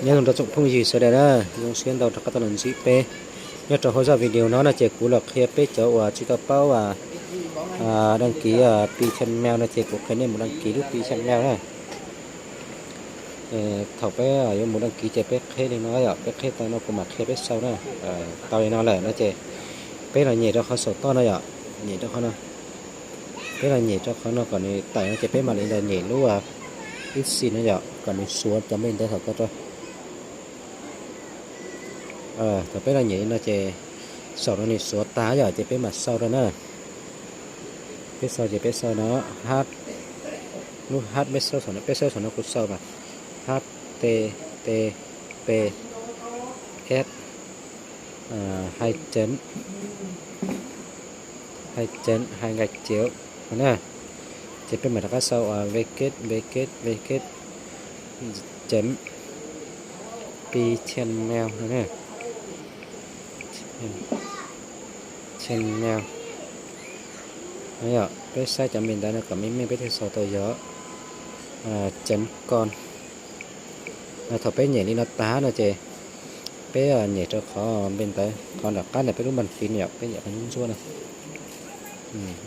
Nyob zoo rau tsoom phooj ywg sawv daws na, zoo siab ntau rov qab tau los ntsib peb. Nyob rau hauv zaj video no no ces kuv los qhia peb cov uas tsis tau paub đăng ký Pi Channel no ces kuv qhia nej mus đăng ký lub Pi Channel na. Thaum peb yuav mus đăng ký ces peb qheb li no yom, peb qheb tau no kuv mam qhia peb sau na. Tau li no lawm no ces peb los nyem rau qhov saum toj no yom, nyem rau qhov no. Peb los nyem rau qhov no kom nws tawm no ces peb mam li los nyem lub ib xis no yom, kom nws suav cov npe ntawd thaum ko rau. Thaum peb los nyem li no ces saum no nws suav tag yom, ces peb mam sau rau na. Peb sau ces peb sau no h, lub h peb sau saum no, peb sau saum no kuv sau mas h t t p s hai chấm hai chấm hai gạch chéo na. Ces peb mam rov qab sau www chấm pi channel no na. Channel. Peb saib cov npe ntawd no kom meej meej peb thiaj sau tau yog chấm com. Thaum peb nyem li no tag no ces peb nyem rau qhov npe ntawd, qhov nram qab ntawm peb lub bàn phím yom, peb nyem qhov ntsuab ntsuab no.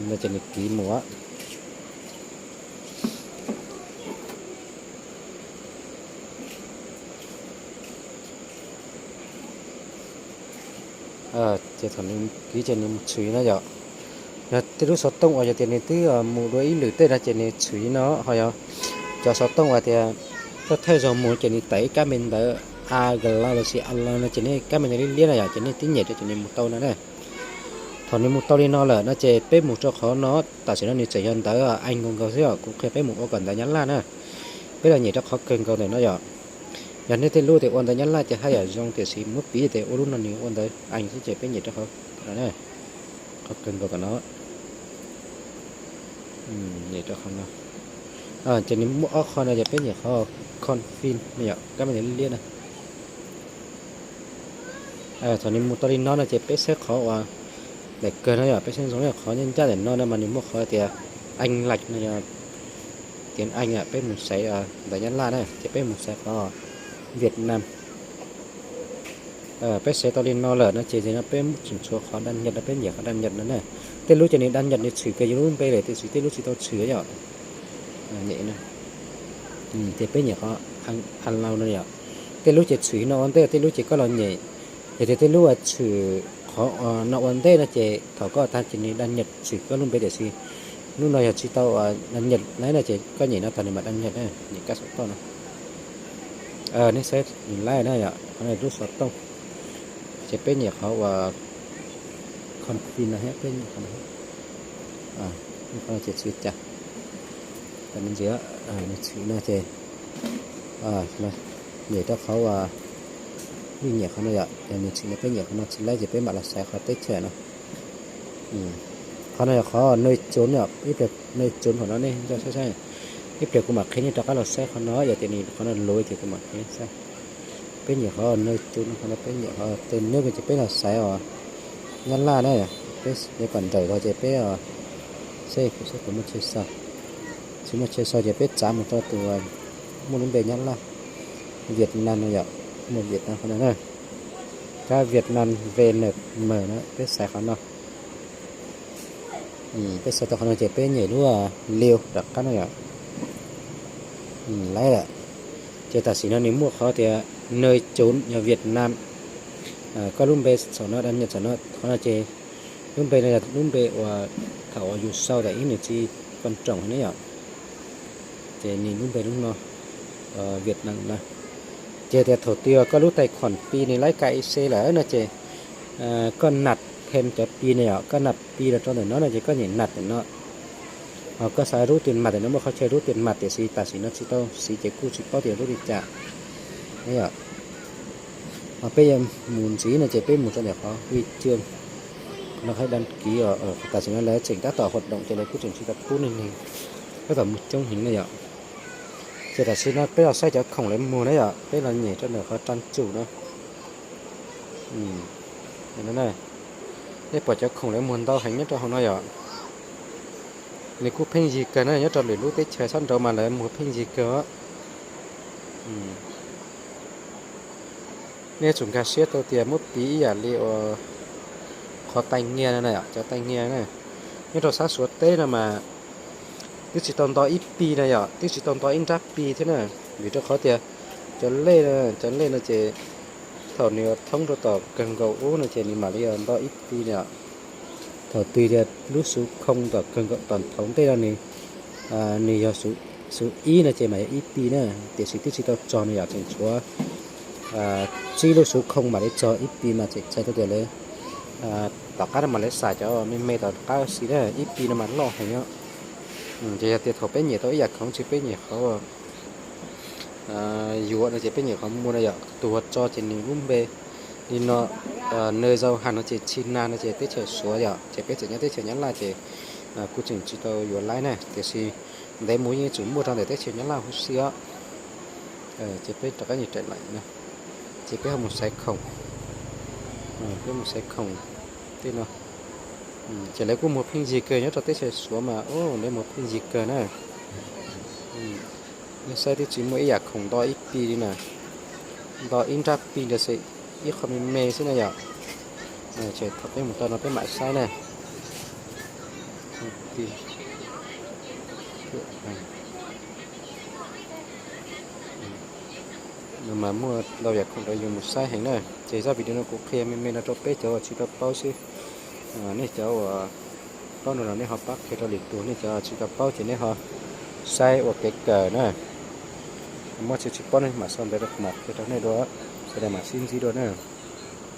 No ces nws kiv mus. Ces thaum nws kiv ces nws mus tshwm no yom. Yog tej lub xov tooj uas yog tias nws twb mus dua ib lwm tej no ces nws tshwm no, ho yog cov xov tooj uas tias koj thaij zog mus ces nws tawm ib kab npe ntawd a glau los sis a lau no ces nej kab npe ntawd liab liab no yom, ces nej tib nyem rau ces nws mus tau no na. Thaum nws mus tau li no lawm no ces peb mus rau qhov no, tam sim no nws tseem yog ntawv Aes nkaus nkaus xwb yom, kuv qhia peb mus ua kom ntawv Nyab Laj na. Peb los nyem rau qhov kawg nkaus ntawm no yom. Yog nej tej lub tias ua ntawv Nyab Laj ces haj yam zoo, tiam sis muab piv tias ua lub no nws ua ntawv Aes xwb ces peb nyem rau qhov, qhov kawg nkaus tom no. Nyem rau qhov no. Ces nws muaj ob qho no ces peb nyem qhov confirm no yom, kab npe liab liab na. Thaum nws mus tau li no no ces peb saib qhov uas daim kawg no yom, peb saib zoo qhov ncaj ncaj ntawm no no mas nws muaj qhov tias Aes Laj no yog tias Aes, peb mus xaiv ntawv Nyab Laj na ces peb mus xaiv qhov Việt Nam. Peb xaiv tau li no lawm no ces no peb tseem tshuav qhov đăng nhập no, peb nyem qhov đăng nhập no na. Tej lub ces nws đăng nhập nws tshwm kiag yus lub npe lawm, tiam sis tej lub tsis tau tshwm yom. Ces peb nyem qhov allow no yom. Tej lub ces tshwm no ua ntej, tej lub ces koj los nyem. Yog tias tej lub tshwm qhov no ua ntej no ces thaum koj tag ces nws đăng nhập tshwm koj lub npe, tiam sis lub no yog tsis tau đăng nhập na no ces koj nyem no tag nws mam đăng nhập na, nyem kab xov tooj no. Nej saib nws laib na yom, qhov no lub xov tooj. Ces peb nyem qhov uas confirm no thiab, peb nyem qhov no. Qhov no ces tshwm cas, nws tshwm no ces nyem rau qhov uas, nej nyem qhov no yom, nws tshwm no peb nyem qhov no tsis laib ces peb mam los xaiv qhov teb chaws no. Qhov no yog qhov nơi trốn yom, ib pliag nơi trốn hauv no nej nco saib saib. Ib pliag kuv mam qhia nej rov qab los saib qhov no, yog tias nws qhov no luv ces kuv mam qhia saib. Peb nyem qhov nơi trốn no, qhov no peb nyem qhov tên nước ces peb los xaiv os Nyab Laj na. Peb yuav kom nrawm los ces peb, seb kuv, seb kuv muaj chaw sau. Tsis muaj chaw sau ces peb txav mus rau tus muaj lub npe Nyab Laj, Việt Nam no yom, muaj Việt Nam qhov no na. Kab Việt Nam V N M no peb xaiv qhov no. Peb xaiv tau qhov no ces peb nyem lub liu rov qab no yom. Laib lawm. Ces tam sim no nws muaj qhov tias nơi trốn yog Việt Nam. Koj lub npe saum no, đăng nhập saum no, qhov no ces lub npe no yog lub npe uas thaum uas yus sau tas ib nws tsis quan trọng heev na yom. Ces nws lub npe lub no, Việt Nam na. Ces tias thaum twg koj lub tài khoản Pi nws laib cài ib se lawm no ces koj nạp thêm cov Pi no yom, koj nạp Pi los rau ntawm no no ces koj nyem nạp ntawm no. Ho koj xav rút tiền mặt ntawm no, muaj qhov chaw rút tiền mặt tiam sis tam sim no tsis tau siv ces kuj tsis paub tias rút li cas. Ho peb yuav mus ntxiv no ces peb mus rau ntawm qhov huy chương, qhov no qhov đăng ký, tam sim no lawv tseem tab tom hoạt động ces lawv kuj tseem tsis tau pub neeg, tab tom mus coob heev na yom. Ces tam sim no peb los saib cov khoom lawv muag na yom, peb los nyem rau ntawm qhov trang chủ no. Nej pom cov khoom lawv muag ntau heev nyob rau hauv no yom. Nws kuj pheej yig kawg na, nyob rau lwm lub teb chaws sab nraud mas lawv muag pheej yig kawg. Nej tsum nkag siab tau tias muab piv ib yam li uas qhov tais nyiag no na yom, cov tais nyiag na, nyob rau sab Suav teb no mas twb tsis tau nto ib pi no yom, twb tsis tau nto ib nrab pi thiab na. Vim rau qhov tias cov lej, cov lej no ces thaum nws thoob rau tom kawg nkaus ub no ces nws mam li nto ib pi no yom. Thaum twg tias lub xuv khoo tom kawg nkaus tom thaum ntej no nws, nws yog xuv ib no ces mas yog ib pi na, tiam sis twb tsis tau txog no yom, tseem tshuav tsib lub xuv khoo mam li txog ib pi mas tseem txhais tau tias lawv tom qab no mas lawv xav cov me me tom qab xwb na, ib pi no mas loj heev os. Ces yog tias thaum peb nyiam tau ib yam khoom tsis, peb nyiam qhov yuav no ces peb nyiam qhov muag no yom, tus uas tso ces nws lub npe li no, nws zau has no ces China no ces teb chaws Suav yom, ces peb tseem nyob teb chaws Nyab Laj ces kuj tseem tsis tau yuav laib na, tiam sis ntev mus yeej tsum muaj rau ntawm teb chaws Nyab Laj huv si os. Ces peb rov qab nyiam raim lawm na, ces peb ho mus xaiv khoom, peb mus xaiv khoom tej no. Ces lawv kuj muag pheej yig kawg nyob rau teb chaws Suav mas, lawv muag pheej yig kawg na. Nej saib twb tsis muaj ib yam khoom nto ib pi li na, nto ib nrab pi ntawd xwb, ib qho me me xwb na yom. Ces thaum peb mus tau no peb mam saib na. Mas muaj ntau yam khoom rau yus mus saib heev na. Ces zaj video no kuv qhia me me no rau peb cov uas tsis tau paub xwb. Nej cov uas paub no los nej ho pab qhia rau lwm tus, nej cov tsis tau paub ces nej ho saib ua kev kawm na. Muaj tsis tsis paub nej mam sau ntawv rau kuv mam qhia rau nej dua, sawv daws mam sib ntsib dua na.